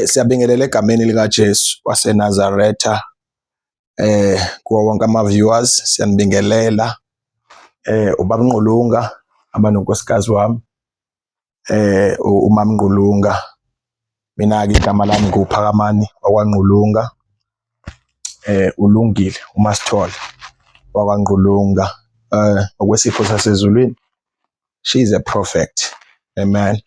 Siyabingelela egameni lika Jesu waseNazaretha kuwo wonke ama viewers, siyanibingelela. Ubaba Ngqulunga abanonkosikazi wami, uMama Ngqulunga. Mina ke igama lami nguPhakamani wakwaNgqulunga, uLungile uMasithole wakwaNgqulunga. Okwesipho sasezulwini, she is a prophet, amen.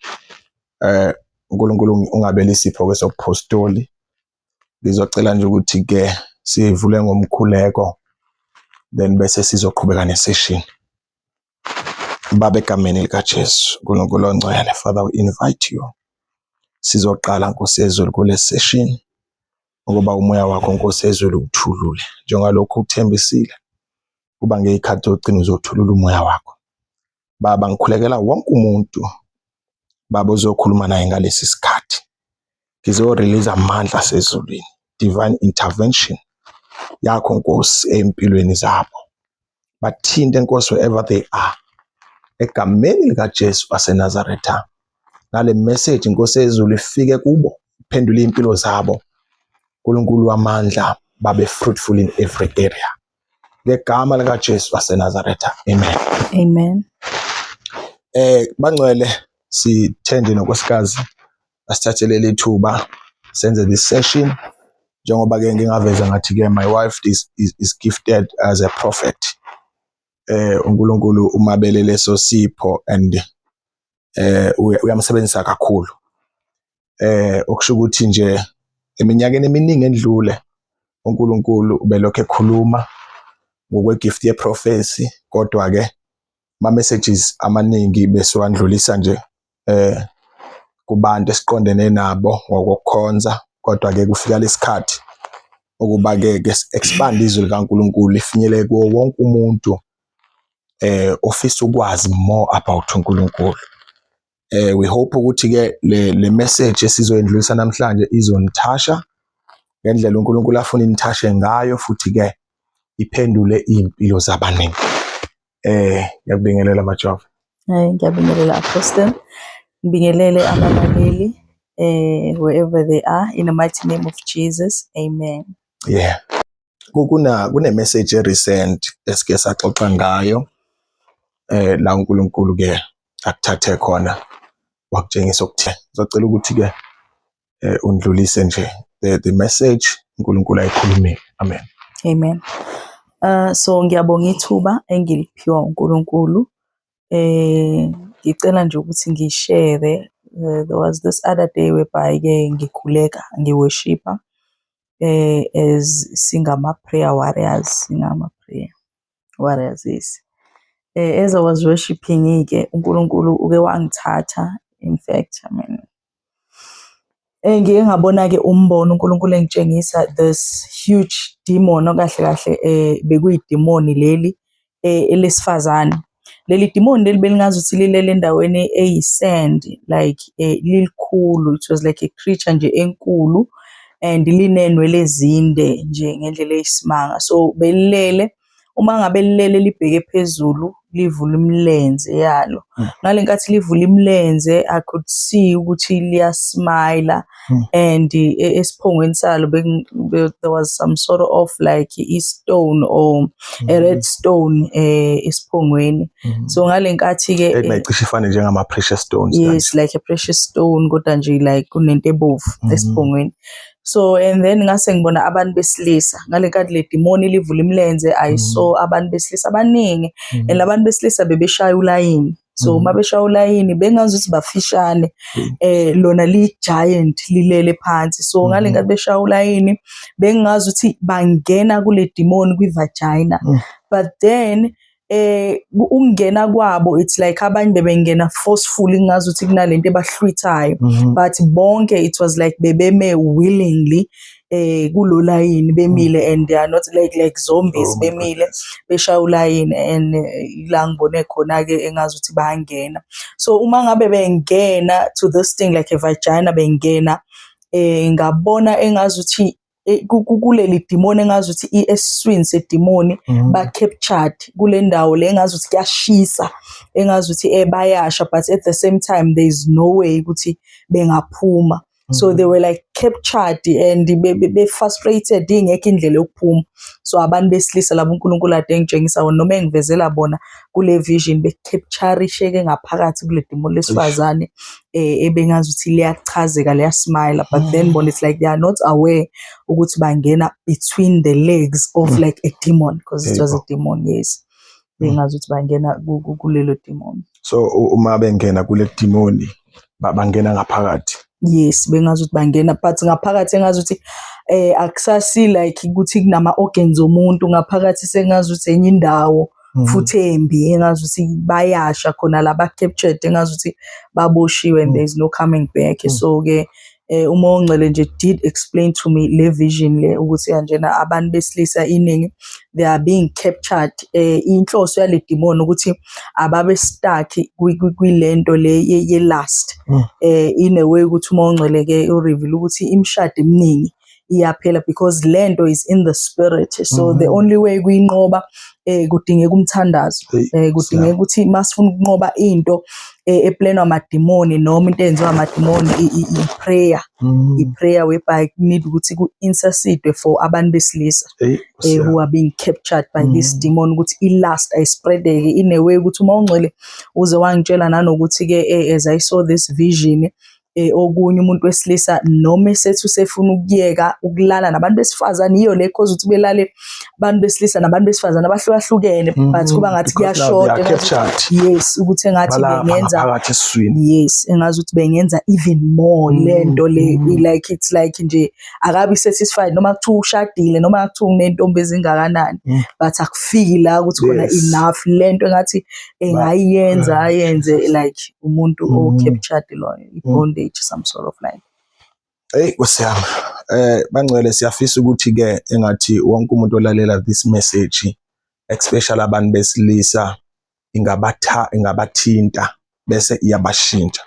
UNkulunkulu ungabela isipho kwesobupostoli. Ngizocela nje ukuthi ke sivule ngomkhuleko, then bese sizoqhubeka nesession. Baba, egameni likaJesu, uNkulunkulu ongcwele, Father, we invite you. Sizoqala, Nkosi yezulu, kule session ukuba umoya wakho, Nkosi yezulu, uthulule njengalokhu uthembisile kuba ngeyikhathi ogcina uzothulula umoya wakho. Baba, ngikhulekela wonke umuntu, Baba, ozokhuluma naye ngalesi sikhathi. Ngizo-release amandla asezulwini, divine intervention yakho, Nkosi, empilweni zabo. Bathinte, Nkosi, wherever they are, egameni likaJesu waseNazaretha. Nale message, Nkosi yezulu, ifike kubo, iphendule impilo zabo. uNkulunkulu wamandla, babe fruitful in every area, ngegama likaJesu waseNazaretha, amen. Amen. Bangcwele, sithe nje nonkosikazi asithathe leli thuba senze this session, njengoba ke ngingaveza ngathi ke my wife is gifted as a prophet. UNkulunkulu umabele leso sipho and uyamsebenzisa kakhulu. Okusho ukuthi nje eminyakeni eminingi endlule uNkulunkulu ubelokhu ekhuluma ngokwegift yeprophecy, kodwa ke ma messages amaningi besiwandlulisa nje kubantu esiqondene nabo ngokukhonza. Kodwa ke kufika lesikhathi ukuba ke expand izwi likaNkulunkulu lifinyelele kuwo wonke umuntu ofisa ukwazi more about uNkulunkulu. We hope ukuthi ke le message esizoyindlulisa namhlanje izonithasha ngendlela uNkulunkulu afuna inithashe ngayo, futhi ke iphendule impilo zabaningi. Ngiyakubingelela, Majova. Hayi, ngiyabingelela, Apostle. Ngibingelele abalaleli wherever they are, in the mighty name of Jesus. Amen. Yeah. Kune message recent esike saxoxa ngayo la uNkulunkulu ke akuthathe khona wakutshengisa ukuthi ngizocela ukuthi ke undlulise nje the message uNkulunkulu ayikhulumile. Amen. Amen. So ngiyabonga ithuba engiliphiwa uNkulunkulu. Ngicela nje ukuthi ngishare, there was this other day whereby ke ngikhuleka, ngiworshipa as singama prayer warriors, singama prayer warriors, yes. As I was worshiping ke, uNkulunkulu uke wangithatha, in fact, I mean, ngike ngabona ke umbono uNkulunkulu engitshengisa this huge demon, okahle kahle bekuyidemoni leli elesifazane. Leli demon leli belingazuthi lilele endaweni eyi-sand, like lilikhulu, it was like a creature nje enkulu and linenwele ezinde nje ngendlela eyisimanga. So belilele, uma ngabe lilele libheke phezulu, livula imilenze yalo. Ngale nkathi livula imilenze, I could see ukuthi liyasmile and esiphongweni salo there was some sort of like i-stone or a red stone esiphongweni. So ngale nkathi ke Ekungayicishe ifane njengama precious stones. Yes, like a precious stone, kodwa nje like kunento ebovu esiphongweni. So and then ngase ngibona abantu besilisa ngale nkathi le demoni livula imilenze. I saw abantu besilisa abaningi and labantu besilisa bebeshaya ulayini. So uma beshaya ulayini bengazuthi bafishane, lona li giant lilele phansi. So ngale nkathi beshaya ulayini bengazi ukuthi bangena kule demon kwi vagina, but then ukungena kwabo, it's like abanye bebengena forcefully, ngazuthi kunalento ebahlwithayo, but bonke it was like bebeme willingly kulo layini bemile and they are not like zombies. Oh my Bemile goodness. Beshaya ulayini and ila ngibone khona ke engazuthi bayangena. So uma ngabe bengena to this thing like a vagina, bengena, ngabona engazuthi kuleli demon, engazuthi esiswini sedemoni ba captured kule ndawo le, engazuthi kuyashisa, engazuthi bayasha, but at the same time there is no way ukuthi bengaphuma. So they were like captured and be frustrated, ingekho indlela yokuphuma. So abantu besilisa labo uNkulunkulu ade engitshengisa wona noma engivezela bona kule vision, be-capture-isheke ngaphakathi kule demon lesifazane ebengazuthi liyachazeka, liyasmile, but then bona it's like they are not aware ukuthi bangena between the legs of like a demon, because it was a demon, yes. Bengazuthi bangena kulelo demon. So uma bengena kule demoni, bangena ngaphakathi? Yes, bengazuthi bangena, but ngaphakathi engazuthi akusasi like ukuthi kunama organs omuntu ngaphakathi, sengazuthi enye indawo futhi embi, engazuthi bayasha khona la, ba captured, engazuthi baboshiwe and there is no coming back. So ke uma ongcwele nje did explain to me le vision le ukuthi kanjena abantu besilisa iningi, they are being captured. Inhloso yale demon ukuthi ababe stuck kwilento le ye lust in a way ukuthi uma ongcwele ke ureveal ukuthi imishado eminingi iyaphela because lento is in the spirit. So the only way kuyinqoba, kudingeka umthandazo. Hey, Kudingeka ukuthi masifuna ukunqoba into eplanwa amadimoni noma into eyenziwa amadimoni, i-prayer, i-prayer whereby need ukuthi ku-intercede for abantu besilisa Hey, who are being captured by this demon, ukuthi i-lust ayispreadeke in a way ukuthi uma ungcwele uze wangitshela nanokuthi ke as I saw this vision, okunye umuntu wesilisa noma esethi usefuna ukuyeka ukulala nabantu besifazane, iyo le cause ukuthi belale abantu besilisa nabantu besifazane abahlukahlukene, but kuba ngathi Because now they kuyashoda. are captured. Yes, ukuthi engathi Balapha bengenza ngaphakathi esiswini. Yes, engazi ukuthi bengenza even more lento le, like it's like nje akabi satisfied noma kuthiwa ushadile noma kuthiwa unentombi ezingakanani, but akufiki la ukuthi khona enough lento engathi engayenza, ayenze like umuntu o-captured lo, i-bondage, some sort of like. Hey, Nkosi yami. Bangcwele, siyafisa ukuthi ke engathi wonke umuntu olalela this message, especially abantu besilisa, ingabathinta bese iyabashintsha.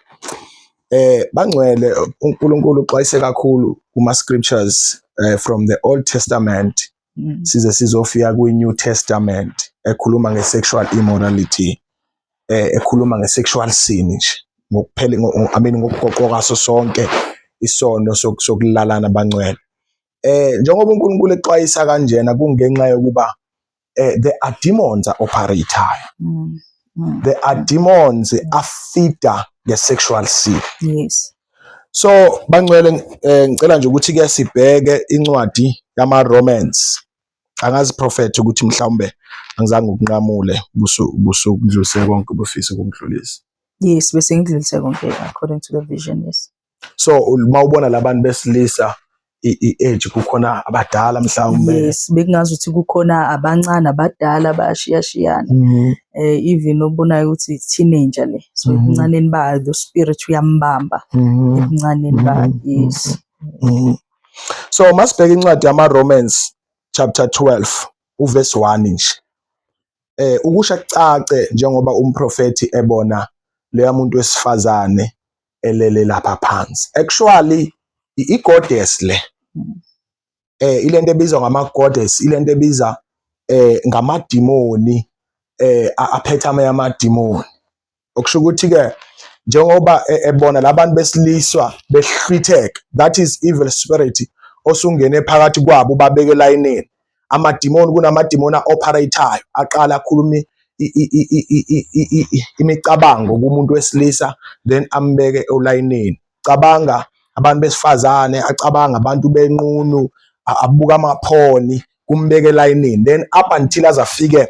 Bangcwele, uNkulunkulu uxwayise kakhulu kuma scriptures from the Old Testament size sizofika kwi New Testament, ekhuluma nge-sexual immorality, ekhuluma nge-sexual sin nje ngokuphela, I mean ngokugoqoka kwaso sonke isono sokulalana. Bangcwele, njengoba uNkulunkulu exwayisa kanjena, kungenxa yokuba there are demons operate-ayo. There are demons afeeda nge-sexual sin. So bangcwele, ngicela nje ukuthi ke sibheke incwadi yama Romans. Angazi, prophet, ukuthi mhlawumbe angizange ukunqamule busukudlulise konke ubufisa ukungidlulisa? Yes, bese ngidlulise konke according to the vision, yes. So uma ubona labantu besilisa, i-age, kukhona abadala mhlawumbe? Yes, bekungazuthi kukhona abancane, abadala, bayashiyashiyana. Even obonayo ukuthi teenager le, so ebuncaneni bayo the spirit uyambamba ebuncaneni bayo, yes. So masibheka incwadi yama Romans chapter 12 uverse 1 nje. Ukusho kucace njengoba umprofeti ebona leya muntu wesifazane elele lapha phansi. Actually i-goddess le. Ilento ebizwa ngama goddess, ilento ebiza ngamadimoni aphethe amanye amadimoni. Okusho ukuthi ke njengoba ebona labantu besiliswa behlwitheka, that is evil spirit osungene phakathi kwabo, babeke elayinini amadimoni. Kunamadimoni a-operate-ayo, aqala akhuluma imicabango kumuntu wesilisa, then ambeke olayinini. Cabanga abantu besifazane, acabanga abantu benqunu, abuka amaphoni, kumbeke elayinini, then up until aze afike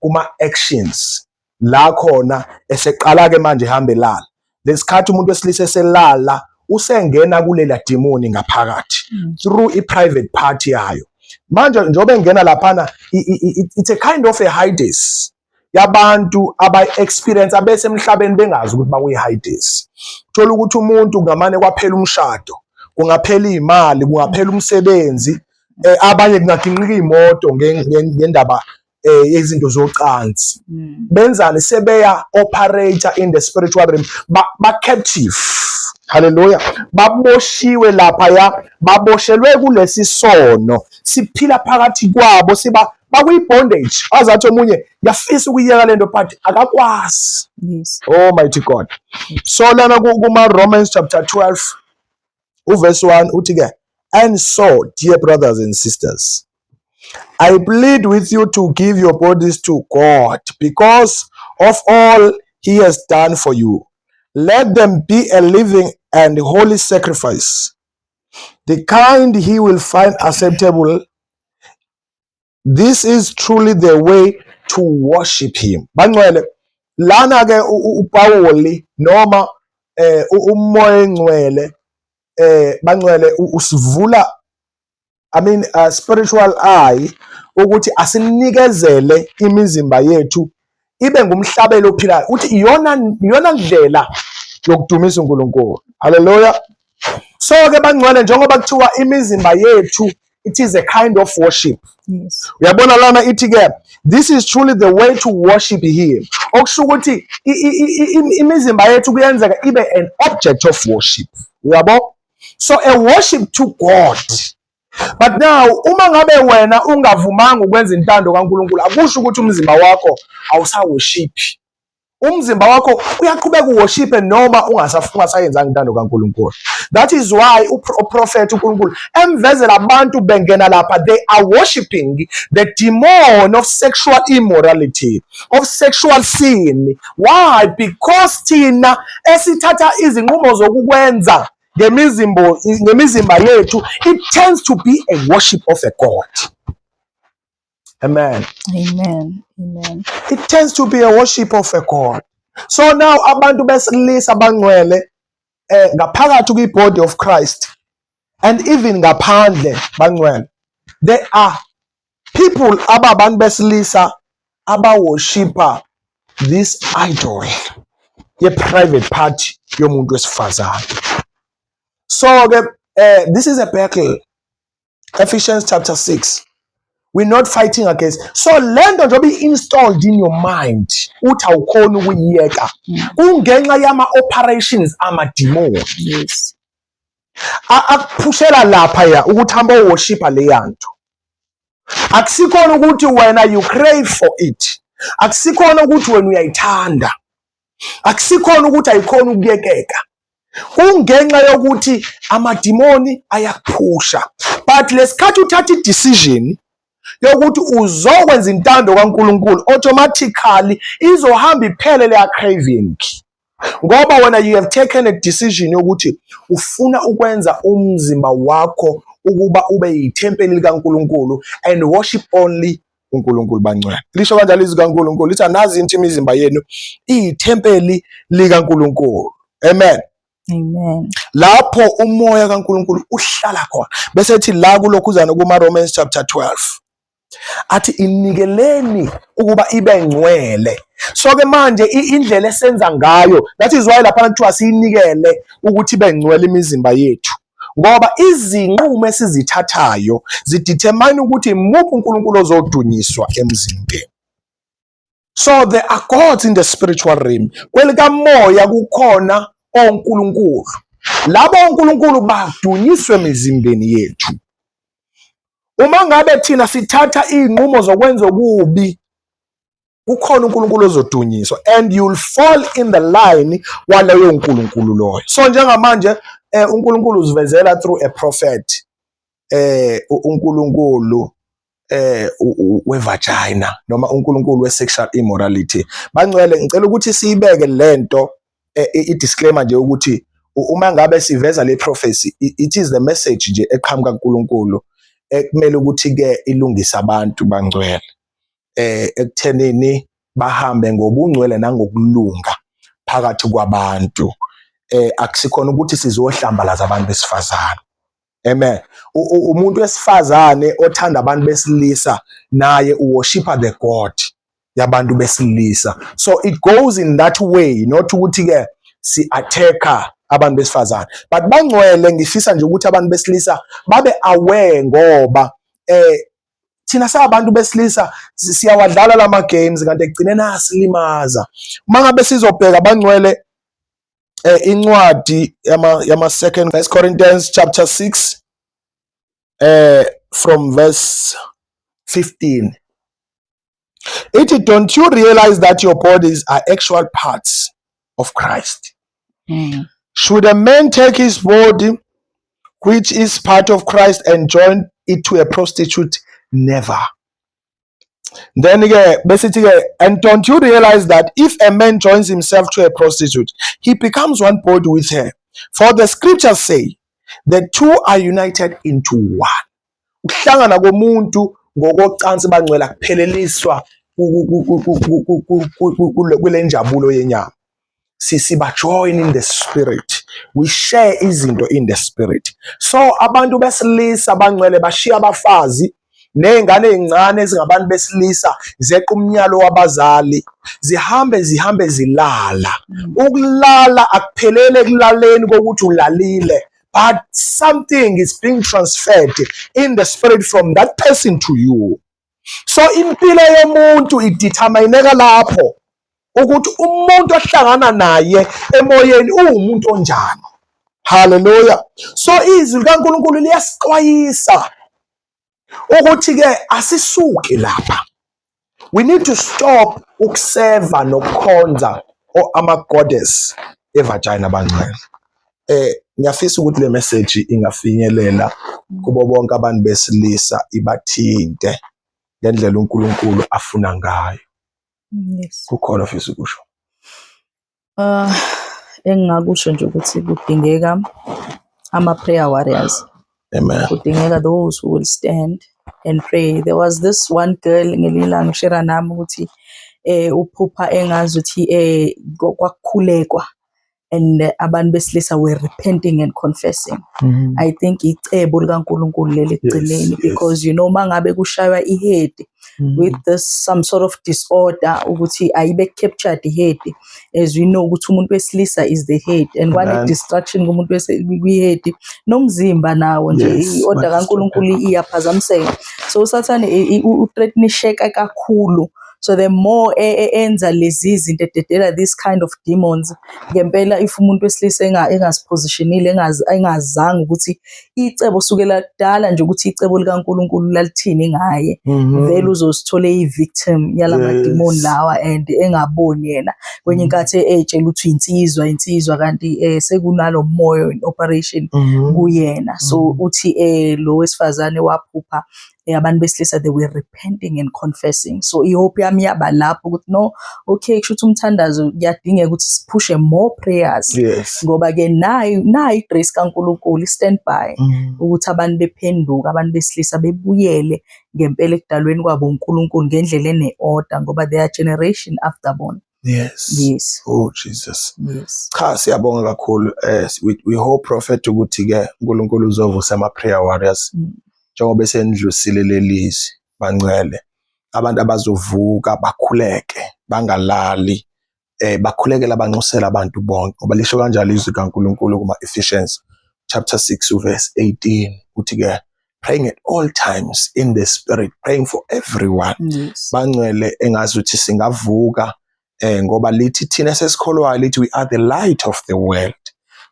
kuma actions la khona eseqala ke manje ehambe elala. Lesikhathi umuntu wesilisa eselala, usengena kulela demoni ngaphakathi through i-private part yayo. Manje njengoba engena laphana, it's a kind of a Hades yabantu abayi-experience abese emhlabeni bengazi ukuthi bakuyi-Hades. Thola ukuthi umuntu kungamane kwaphela umshado, kungaphela iy'mali, kungaphela umsebenzi, abanye kungaginqika iy'moto ngendaba yezinto zocansi. Benzani? Sebeya operate in the spiritual realm, ba captive, haleluya, baboshiwe lapha, ya, baboshelwe kulesi sono siphila phakathi kwabo, siba bakuyi bondage, azathi omunye ngiyafisa ukuyeka lento, but akakwazi. Oh mighty God. So lana kuma Romans chapter 12 Uverse 1 uthi ke, "And so, dear brothers and sisters, I plead with you to give your bodies to God because of all he has done for you. Let them be a living and holy sacrifice, the kind he will find acceptable. This is truly the way to worship him." Bangcwele, lana ke uPawuli noma uMoya Engcwele, bangcwele, usivula, I mean, a spiritual eye ukuthi asinikezele imizimba yethu ibe ngumhlabelo ophilayo, uthi iyona ndlela yokudumisa uNkulunkulu. Haleluya. So ke bangcwele, njengoba kuthiwa imizimba yethu, it is a kind of worship. Uyabona lana ithi ke, "This is truly the way to worship him," okusho ukuthi imizimba yethu kuyenzeka ibe an object of worship, uyabo? So a worship to God. But now uma ngabe wena ungavumanga ukwenza intando kaNkulunkulu, akusho ukuthi umzimba wakho awusaworship. Umzimba wakho uyaqhubeka uworship noma ungasayenzanga intando kaNkulunkulu. That is why uprofet uNkulunkulu emvezela abantu bengena lapha, they are worshiping the demon of sexual immorality, of sexual sin. Why? Because thina esithatha izinqumo zokukwenza ngemizimba yethu, it tends to be a worship of a god. Amen. Amen. Amen. It tends to be a worship of a god. So now abantu besilisa, bangcwele, ngaphakathi kwi-body of Christ and even ngaphandle, bangcwele, there are people, ababantu besilisa, abaworshipa this idol ye-private part yomuntu wesifazane. So ke this is a battle. Ephesians chapter 6, we're not fighting against. So lento njengoba i-installed in your mind, uthi awukhona ukuyiyeka, kungenxa yama-operations amadimoni. Akuphushela lapha ya ukuthi hamba uworshipa leya nto. Akusikhona ukuthi wena you crave for it, akusikhona ukuthi wena uyayithanda, akusikhona ukuthi ayikhona ukuyekeka. Kungenxa yokuthi amadimoni ayakuphusha. But lesikhathi uthatha i-decision yokuthi uzokwenza intando kaNkulunkulu, automatically izohamba iphele leya craving, ngoba wena you have taken a decision yokuthi ufuna ukwenza umzimba wakho ukuba ube yithempeli likaNkulunkulu and worship only uNkulunkulu. Bangcwele, lisho kanjalo izwi kaNkulunkulu, lithi anazi into imizimba yenu iyithempeli likaNkulunkulu. Amen. Amen. Lapho umoya kaNkulunkulu uhlala khona. Bese ethi la kulokhuzana kuma Romans chapter 12, athi inikeleni ukuba ibe ngcwele. So ke manje indlela esenza ngayo, that is why lapha kuthiwa siyinikele ukuthi ibe ngcwele imizimba yethu, ngoba izinqumo esizithathayo zidetermine ukuthi imuphi uNkulunkulu ozodunyiswa emzimbeni. So there are gods in the spiritual realm. Kwelikamoya kukhona onkulunkulu. Labo onkulunkulu badunyiswe emizimbeni yethu. Uma ngabe thina sithatha izinqumo zokwenza okubi, kukhona uNkulunkulu ozodunyiswa and you'll fall in the line waleyo nkulunkulu loyo. So njengamanje uNkulunkulu uzivezela through a prophet, uNkulunkulu wevagina noma uNkulunkulu we-sexual immorality. Bangcwele, ngicela ukuthi siyibeke lento, i-disclaimer nje, ukuthi uma ngabe siveza le prophecy, it is the message nje eqhamuka kuNkulunkulu ekumele ukuthi ke ilungise abantu, bangcwele, ekuthenini bahambe ngobungcwele nangokulunga phakathi kwabantu. Akusikhona ukuthi sizohlambalaza abantu besifazane. Amen. Umuntu wesifazane othanda abantu besilisa naye uworshipa the god yabantu besilisa. So it goes in that way, not ukuthi ke si attacka abantu besifazane. But bangcwele, ngifisa nje ukuthi abantu besilisa babe aware, ngoba thina sabantu besilisa siyawadlala lama games, kanti ekugcineni asilimaza. Uma ngabe sizobheka, bangcwele, incwadi yama second First Corinthians chapter 6 from verse 15, ithi, "Don't you realize that your bodies are actual parts of Christ? Should a man take his body which is part of Christ and join it to a prostitute? Never. Then ke besithi ke, and don't you realize that if a man joins himself to a prostitute, he becomes one body with her? For the scriptures say, the two are united into one. Ukuhlangana komuntu ngokocansi, bangcwele, akupheleliswa kule njabulo yenyama. Siba join in the spirit, we share izinto in the spirit. So abantu besilisa, bangcwele, bashiya abafazi ney'ngane ey'ncane ezingabantu besilisa, zeqa umnyalo wabazali, zihambe zihambe zilala. Ukulala akuphelele ekulaleni kokuthi ulalile, but something is being transferred in the spirit from that person to you. So impilo yomuntu idetermineka lapho ukuthi umuntu ohlangana naye emoyeni uwumuntu onjani. Haleluya! So izwi likaNkulunkulu liyasixwayisa ukuthi ke asisuke lapha. We need to stop ukuseva nokukhonza ama goddess evagina, bangcwele. Ngiyafisa ukuthi le message ingafinyelela kubo bonke abantu besilisa, ibathinte ngendlela uNkulunkulu afuna ngayo. Kukhona ofisa ukusho? Engingakusho nje ukuthi kudingeka ama-prayer warriors. Amen. Kudingeka those who will stand and pray. There was this one girl ngelinye ilanga ushare nami ukuthi uphupha engazi ukuthi kwakukhulekwa and abantu besilisa were repenting and confessing. I think icebo likaNkulunkulu leli ekugcineni because mangabe kushaywa ihead with this some sort of disorder ukuthi ayibe captured head, as we know ukuthi umuntu wesilisa is the head and kwane distraction kumuntu kwi-head nomzimba nawo nje, i-order kaNkulunkulu iyaphazamiseka. So uSathane uthreatenisheka kakhulu. So the more enza lezi zinto, ededela this kind of demons ngempela, if umuntu wesilisa engazipositionile, engazange ukuthi icebo sukela kudala nje ukuthi icebo likaNkulunkulu lalithini ngaye, vele uzozithola eyi-victim yalama demon lawa and engaboni yena. Kwenye inkathi ey'tshela ukuthi insizwa insizwa, kanti sekunalo moya in operation kuyena. So uthi lo wesifazane waphupha abantu besilisa, they were repenting and confessing. So ihope yami yaba lapho ukuthi no, okay, kusho ukuthi umthandazo kuyadingeka ukuthi siphushe more prayers ngoba ke nayo nayo igrace kaNkulunkulu i-stand by ukuthi abantu bephenduka, abantu besilisa bebuyele ngempela ekudalweni kwabo uNkulunkulu ngendlela ene-order, ngoba they are generation after bona. Oh Jesus. Cha, siyabonga kakhulu. We hope, prophet, ukuthi ke uNkulunkulu uzovusa ama prayer warriors njengoba esendlusile lelizwi, bangcwele, abantu abazovuka bakhuleke, bangalali, bakhulekela, banxusela abantu bonke, ngoba lisho kanjalo izwi kaNkulunkulu kuma Ephesians chapter 6 verse 18 uthi ke, praying at all times in the spirit, praying for everyone. Bangcwele, engazi ukuthi singavuka, ngoba lithi thina sesikholwayo, lithi we are the light of the world.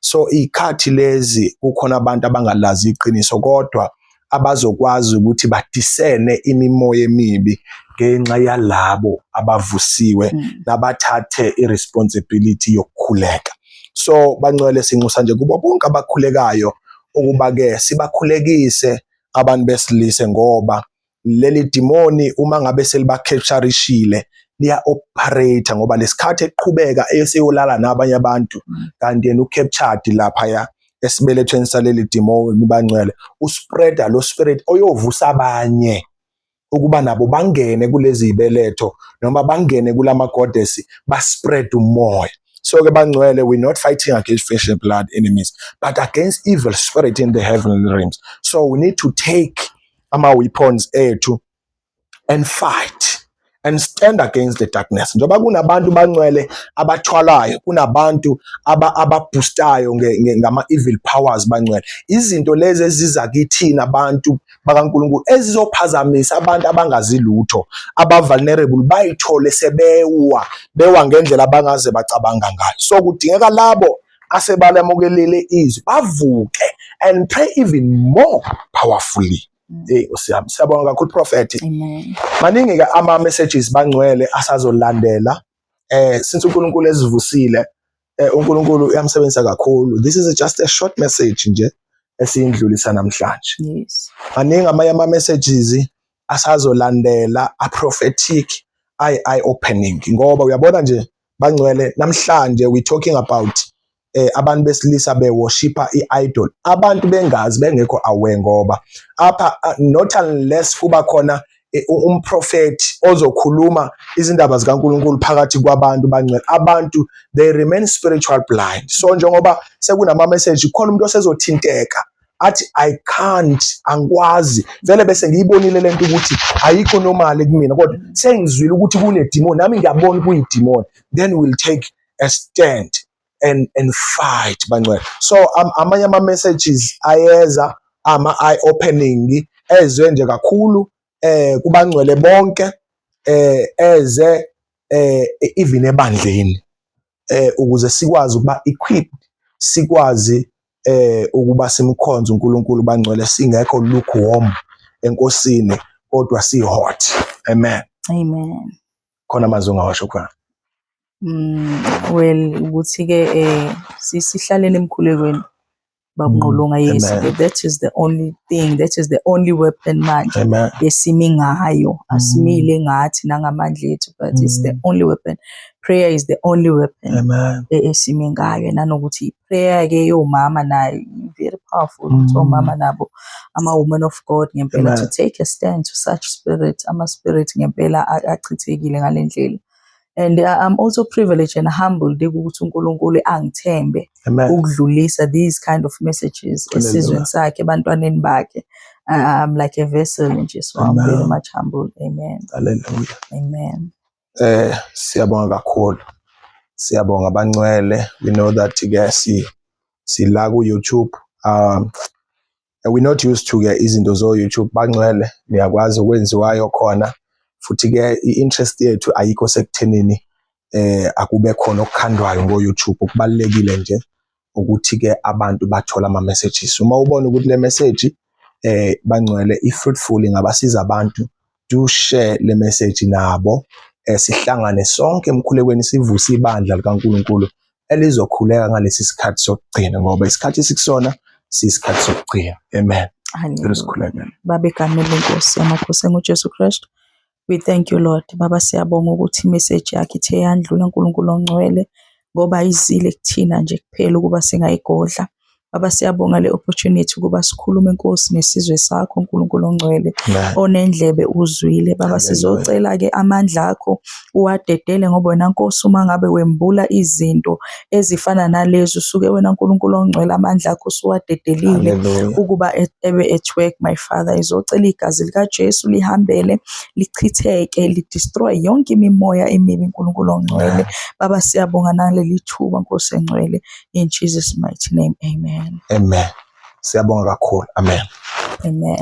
So ikhathi lezi kukhona abantu abangalazi iqiniso, kodwa abazokwazi ukuthi badiscerne imimoya emibi ngenxa yalabo abavusiwe nabathathe iresponsibility yokukhuleka. So bangcwele, sinxusa nje kubo bonke abakhulekayo ukuba ke sibakhulekise abantu besilise, ngoba leli demoni uma ngabe selibacapturishile liya operate, ngoba lesikhathi eqhubeka eseyolala nabanye abantu, kanti yena ucaptured lapha esibelethweni saleli demoni, bangcwele, uspreada lo spirit oyovusa abanye ukuba nabo bangene kulezi zibeletho noma bangene kulama goddess, ba spread umoya. So ke bangcwele, we not fighting against flesh and blood enemies, but against evil spirit in the heavenly realms. So we need to take ama weapons ethu and fight and stand against the darkness, njengoba kunabantu, bangcwele, abathwalayo, kunabantu ababoostayo ngama evil powers, bangcwele. Izinto lezi eziza kithina abantu bakaNkulunkulu ezizophazamisa abantu abangazi lutho, aba vulnerable, bayithole sebewa, bewa ngendlela abangaze bacabanga ngayo. So kudingeka labo asebalamukelile izwi bavuke and pray even more powerfully. Hey, usiyami, siyabonga kakhulu, prophet. Amen. Maningi ke ama messages, bangcwele, asazolandela since uNkulunkulu ezivusile. uNkulunkulu uyamsebenzisa kakhulu. This is just a short message nje. Esiyindlulisa namhlanje. Maningi amanye ama messages asazolandela, a prophetic, eye opening, ngoba uyabona nje bangcwele, namhlanje we talking about abantu besilisa beworshipa i-idol, abantu bengazi, bengekho aware, ngoba apha not unless kuba khona umprofeti ozokhuluma izindaba zikaNkulunkulu phakathi kwabantu bangcwele, abantu they remain spiritual blind. So njengoba sekunama message khona, umuntu osezothinteka athi, "I can't, angikwazi vele, bese ngiyibonile lento ukuthi ayikho normal kumina, kodwa sengizwile ukuthi kune demon, nami ngiyabona kuyi-demon." Then we'll take a stand and fight, bangcwele. So amanye ama messages ayeza ama eye opening ezwe nje kakhulu kubangcwele bonke, eze even ebandleni, ukuze sikwazi ukuba equipped, sikwazi ukuba simkhonze uNkulunkulu, bangcwele, singekho lukewarm enkosini kodwa si hot. Amen. Amen. Khona amazwi ongawasho khona? Well, ukuthi ke sihlalele emkhulekweni, babunqolonga, yes. Amen. That is the only thing, that is the only weapon manje Amen. Esimi ngayo. Asimile ngathi nangamandla ethu, but it's the only weapon. Prayer is the only weapon Amen. Esimi ngayo. Nanokuthi prayer ke yomama nayo very powerful, ukuthi omama nabo, ama women of God ngempela, Amen. To take a stand to such spirit, ama spirit ngempela achithekile ngalendlela. And I'm also privileged and humbled ukuthi uNkulunkulu angithembe Amen. Ukudlulisa these kind of messages Hallelujah. Esizweni sakhe, ebantwaneni bakhe. I'm like a vessel nje, so I'm Amen. Very much humbled. Amen. Hallelujah. Amen. Siyabonga kakhulu. Siyabonga bangcwele. We know that ke si sila ku YouTube. We're not used to ke izinto zo YouTube, bangcwele, niyakwazi ukwenziwayo khona. Futhi ke i-interest yethu ayikho sekuthenini akube khona okukhandwayo ngo YouTube. Okubalulekile nje ukuthi ke abantu bathola ama messages. Uma ubona ukuthi le message, bangcwele, i-fruitful, ingabasiza abantu, do share le message nabo, sihlangane sonke emkhulekweni, sivuse ibandla likaNkulunkulu elizokhuleka ngalesi sikhathi sokugcina, ngoba isikhathi esikusona siyisikhathi sokugcina. Amen. Hallelujah. Sikhulekele. Baba, egameni lenkosi yamakhosi enguJesu Kristu, we thank you, Lord. Baba, siyabonga ukuthi imessage yakhe ithe yandlula, uNkulunkulu ongcwele, ngoba izile kuthina nje kuphela ukuba singayigodla. Baba, siyabonga le opportunity ukuba sikhulume, Nkosi, nesizwe sakho, uNkulunkulu ongcwele. Amen. Onendlebe uzwile. Baba, Hallelujah. sizocela ke amandla akho uwadedele, ngoba wena, Nkosi, uma ngabe wembula izinto ezifana nalezo, usuke wena, uNkulunkulu ongcwele, amandla akho usuwadedelile Hallelujah. Ukuba ebe at work, my Father. Izocela igazi likaJesu lihambele, lichitheke, lidestroy yonke imimoya emibi, uNkulunkulu ongcwele. Baba, siyabonga naleli thuba, Nkosi engcwele. In Jesus' mighty name, amen. Amen. Siyabonga kakhulu. Amen. Amen.